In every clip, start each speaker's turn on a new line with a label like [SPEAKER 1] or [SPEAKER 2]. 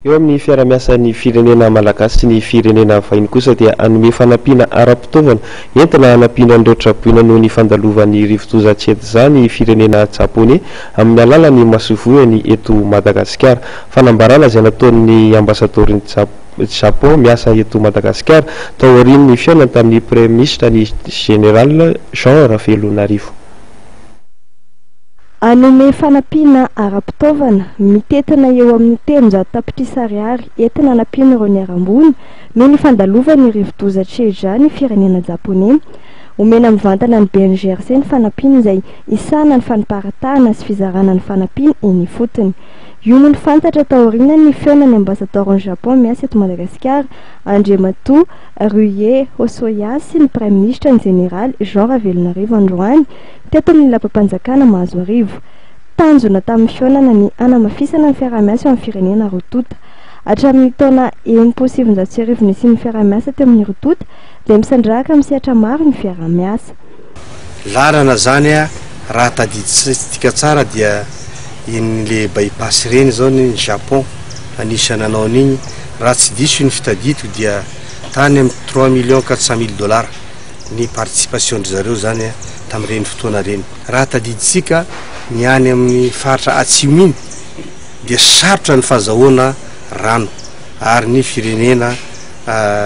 [SPEAKER 1] Eo amin'ny fiarahamiasan'ny firenena malagasy sy ny firenena vahiny kosa dia hanome fanampiana ara-pitaovana entina hanampiana an'ireo traboina noho ny fandalovan'ny rivodoza Chedza ny firenena japoney amin'ny alalan'ny masoivohony eto Madagasikara. Fanambarana izay nataon'ny ambasadaorin'i Japon miasa eto Madagasikara tao aorian'ny fihaonany tamin'ny Praiminisitra ny Général Jean Ravelonarivo.
[SPEAKER 2] Hanome fanampiana ara-pitaovana mitentina eo amin'ny 300 tapitrisa ariary entina hanampiana ireo niharam-boina noho ny fandalovan'ny rivodoza Cheja ny firenena japoney. Omena mivantana ny BNGRC ny fanampiana izay hisahana ny faniparitahana sy fizarana ny fanampiana eny ifotony. Io no fantatra taorian'ny fihaonan'ny ambasadaoron'i Japon miasa eto Madagasikara, Andriamatoa Ryuhei Hosoya sy ny Praiminisitra ny Jeneraly Jean Ravelonarivo androany teto amin'ny lapam-panjakana Mahazoarivo. Tanjona tamin'ny fihaonana ny hanamafisana ny fiaraha-miasa eo amin'ny firenena roa tonta. Hatramin'ny taona 1960 nisian'ny fiaraha-miasa teo amin'ny roa tonta dia misandrahaka amin'ny sehatra maro ny fiaraha-miasa.
[SPEAKER 3] Lalana zany a, raha tadidintsika tsara dia iny le bypass ireny zao ny Japon anisan'ny nanao an'igny, raha tsy diso ny fitadidiko dia tany amin'ny 3 millions 400 mille dollars ny participation-dry zareo zany tamin'ireny fotoana ireny. Raha tadidintsika ny any amin'ny faritra atsimo iny dia sarotra ny fahazahoana rano ary ny firenena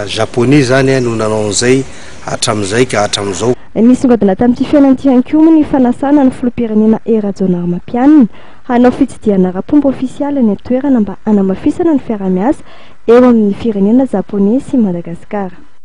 [SPEAKER 3] japonais zany no nanao an'izay hatramin'izay ka hatramin'izao.
[SPEAKER 2] Nisongadina tamin'ity fihaonana ity ihany koa moa ny fanasana ny filoham-pirenena Hery Rajaonarimampianina hanao fitsidihana ara-pomba ofisialy any an-toerana mba hanamafisana ny fiaraha-miasa eo amin'ny firenena japoney sy Madagasikara.